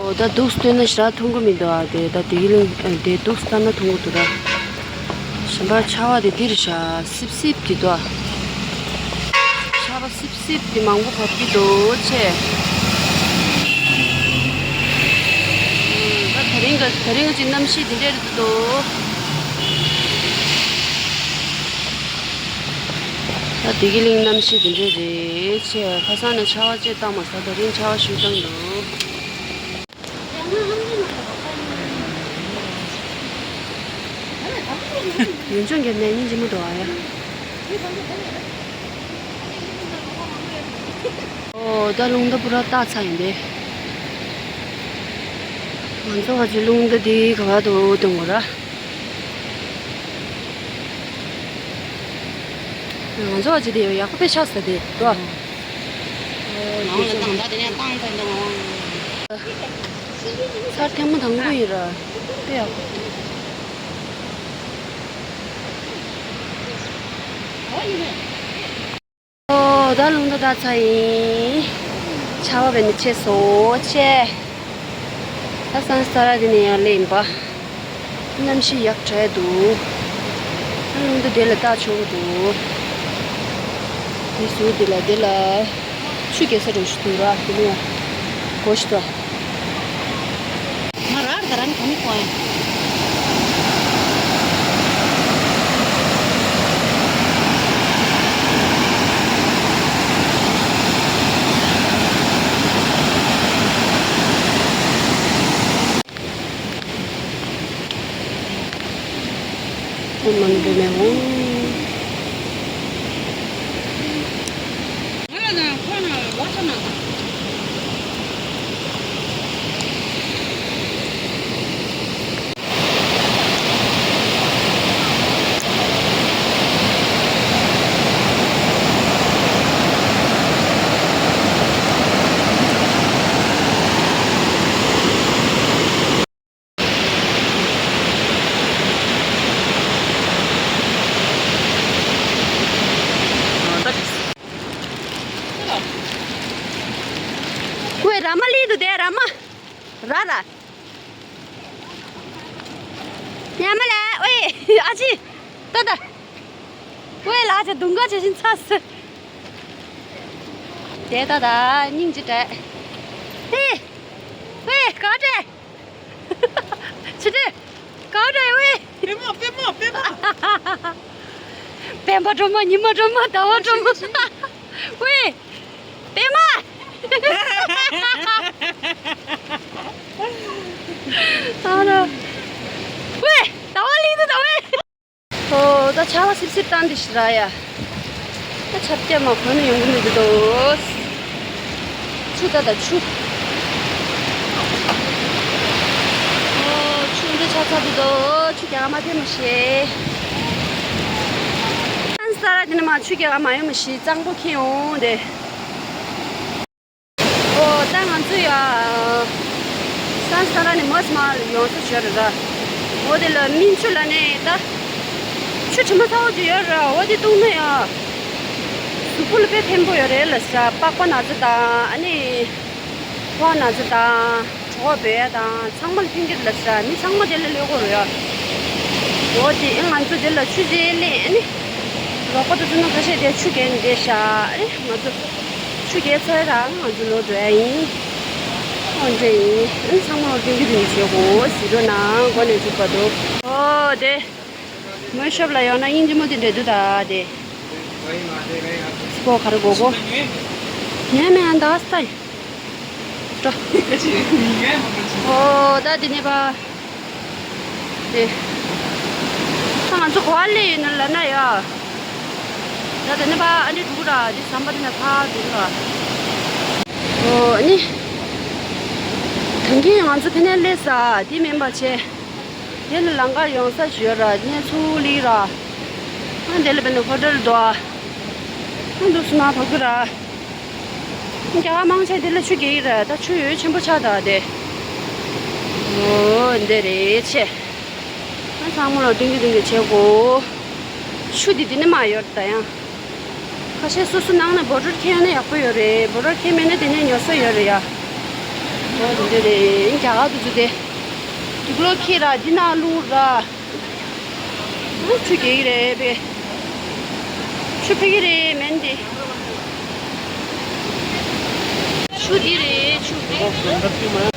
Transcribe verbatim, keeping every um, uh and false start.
འོ་ད་འདུག་སྟོན་ན་ཞེ་དྲག་མཐོང་གི་མི་འདུག་ཨ། དེ་ད་དེ་གི་ལིང་ཨ། དེ་འདུག་ལྟ་ན་མཐོང་གི་འདུག་ར། གཞན་པ་ཆར་པ་དེ་འདིར་བཞག་སིབ་སིབ་གི་འདུག་ཨ། ཆར་པ་སིབ་སིབ་དེ་མང་པོ་བབས་ཀྱི་འདུག་ཆེ། ད་དེ་རིང་ག་དེ་རིང་ག་ཅིག་གནམ་གཤིས་དེ་འདྲ་རེད་འདུག་ད་དེ་གི་ལིང་གནམ་གཤིས་དེ་འདྲ་རེད་ཆེ། ཁ་སང་ནས་ཆར་པ་ཅིག་བཏང་མ་སོང་། དེ་རིང་ཆར་པ་ཞིག་བཏང་འདུག་ཡུལ་ལྗོངས་ཀྱི་གནས་སྙིང་རྗེ་མོ་འདུག་ཨ་ཡ། ཨོ་ད་རླུང་རྟ་པུ་ར་བཏགས་ཚར་ཡིན་པས། ང་ཚོ་བ་ཚོའི་རླུང་རྟ་འདི་ག་བར་དུ་གཏོང་དགོས་ར། ང་ཚོ་བ་ཚོ་དེ་ཡག་པོ་དཔེ་ཆགས་ས་དེ་འདུག་ཨ། ནང་ལ་བཏང་ད་དེ་ནས་བཏང་ད་འདུག་ཨ། ཚར་ཐེངས་མ་དང་པོ་ཡིན་ར། དཔེ་ཡག་པོ་འདུག་ཨོ་ད་རླུང་རྟ་བཏགས་ཚར་ཡིན། ཆར་པ་བས་ནི་ཆེ་སོ་ཆེ། ད་སང་ས་ར་དེ་ནས་ཡར་སླེབས་ཡིན་པ། གནམ་གཤིས་ཡག་དྲགས་འདུག་ད་རླུང་རྟ་དེ་ལ་བཏགས་ཆོག་གི་འདུག་དེ་ཟུར་དེ་ལ་དེ་ལ་ཆུ་རྐྱལ་ས་འདྲ་ཞིག་འདུག་ར། དེ་ནས་སྒོ་ཞིག་འདུག་ང་རར་ད་རང་གོམ་གོ་ཡ། ཨོཾ་མ་ཎི་པདྨེ་ཧཱུྃ། ཝེ་ར་མ་ལི་དུ་དེ་ར་མ། ར་ར། ཉ་མ་ལ་ཝེ་ཨ་ཅི། ཏ་ཏ། ཝེ་ལ་ཅི་དུང་ག་ཅི་བཞིན་ཚ་སི། དེ་ཏ་ཏ་སྙིང་རྗེ་དྲགས། ཧེ། ཝེ་ག་དྲགས། ཕྱི་དྲོ། ག་རེ་ཝེ། པད་མ་པད་མ་པད་མ། སྤེན་པ་སྒྲོལ་མ། ཉི་མ་སྒྲོལ་མ། ཟླ་བ་སྒྲོལ་མ། ཝེ། པད་མ། ཨ་ར། ཝེ། ཟླ་བ་ལི་དུ་ཟླ་བས། ཨོ་ད་ཆར་པ་སིབ་སིབ་བཏང་འདི་ཞིག་ར་ཡ། ད་ཆར་སྐྱ་མ་གོན་ནས་ཡོང་གི་མི་འདུག་དོ། ཆུ་ད་ད་ཆུ། ཨོ་ཆུ་འདི་ཆ་ཚ་འདུག་དོ། ཆུ་རྒྱག་མ་ཐེ་མ་ཤེས། ཨན་ས་ར་དེ་ནི་མ་ཆུ་རྒྱག་མ་ཡོང་མ་ཤེས། གཙང་པོ་ཁེ་ཡོང་དེ། ཨོ་ད་ང་ཚོ་ཡ། སང་ས་ར་ནས་མོས་མ་ཡོང་ས་ཞོར་ར། འོ་དེ་ལ་སྨིན་ཆུ་ལ་ནས་ད། ཆུ་དྲི་མ་ཚ་བོ་ཅིག་ཡོད་ར། འོ་དེ་བཏུང་ན་ཡ། གཟུགས་པོ་ལ་དཔེ་ཕན་པོ་ཡོད་རེད་ལ་ས། པགས་པ་ན་ཚ་དང་ཨ་ནི། ཕོ་བ་ན་ཚ་དང་གྲོད་ཁོག་འབོལ་ཡ་དང་ཚང་མ་ལ་ཕན་གྱི་རེད་ལ་ས། མི་ཚང་མ་དེ་ལ་ལོས་དགོས་རེད་ཡ། འོ་དེ་ང་ཚོ་དེ་ལ་ཆུ་ཟེར་ལེན་ཨ་ནི། རོགས་པ་དེ་ཚོ་ནང་ཁ་ཤས་དེ་ཆུ་རྒྱག་ནས་བསྡད་ཤག་ཨ་ནི་ང་ཚོ་ཆུ་རྒྱག་ཚར་དང་ང་ཚོ་ལོག་འགྲོ་ཡ་ཡིན། འོ་འདྲ་ཡིན། ཨ་ནི་ཚང་མ་ལ་མཐུན་གྱི་མཐུན་གྱི་བྱེད་དགོས། གཟིགས་རོགས་གནང་། མགོ་ནས་མཇུག་བར་དུ། ཨོ་དེ། མོའི་ཤོབ་ལ་ཡོང་ན་སྙིང་རྗེ་མོ་དེ་འདྲ་འདུག་ད་དེ། སི་པོ་ག་རེ་དགོས་གོ། ཉན་མེད་ཨ་འདའ་སྟ་ཡི། འགྲོ། ཨོ་ད་དེ་ནས་པ། དེ། ད་ང་ཚོ་གོ་བ་ལེ་ཡིན་ན་ལ་ན་ཡ། ད་དེ་ནས་པ་ཨ་འདྲི་འགྲོ་གི་ར་དེ་ཟམ་པ་དེ་ན་ཕ་འགྲོ་གི་ར། ཨོ་ཨ་ནི། ད་གིན་ང་ཚོ་ཕ་ནས་སླེབས་ས་དེ་མིན་པ་བྱས། དེ་ལ་ལམ་ཁ་ཡོང་ས་ཞིག་ཡོད་ར། གནས་ཚུལ་ལི་ར། ཨ་འདི་ལ་བས་ན་ཧོ་ཊེལ་འདུག་ཨ། ཨ་འདུག་སུ་མ་ཕ་གི་ར། རྒྱ་གར་མང་ཆེ་འདི་ལ་ཆུ་རྒྱག་གི་ར། ད་ཆུ་ཡོད་ཆེན་པོ་ཆགས་ད་དེ། ཨོ་འདི་རེད་ཆེ། ཨ་ཚང་མ་ལ་མཐུན་གྱི་མཐུན་གྱི་བྱེད་དགོས། ཆུ་འདི་འདི་ནས་མ་ཡོད་ད་ཡང་། ཁ་ཤས་སོ་སོ་ནང་ནས་བོ་ཊལ་ཁྱེར་ན་ཡག་པོ་ཡོད་རེད། བོ་ཊལ་ཁྱེར་མེད་ན་དེ་ནས་ཉོ་ས་ཡོད་རེད་ཡ། འདི་རེད། རྒྱ་གར་དུ་ཚུད་དེ། དུག་ལོག་ཁྱེར་ར་འདི་ན་བླུགས་ར། ཨ་ཆུ་རྒྱག་གི་རེད་པས། ཆུ་ཕ་གི་རེད་མིན་ཏེ། ཆུ་འདི་རེད། ཆུ་འདི།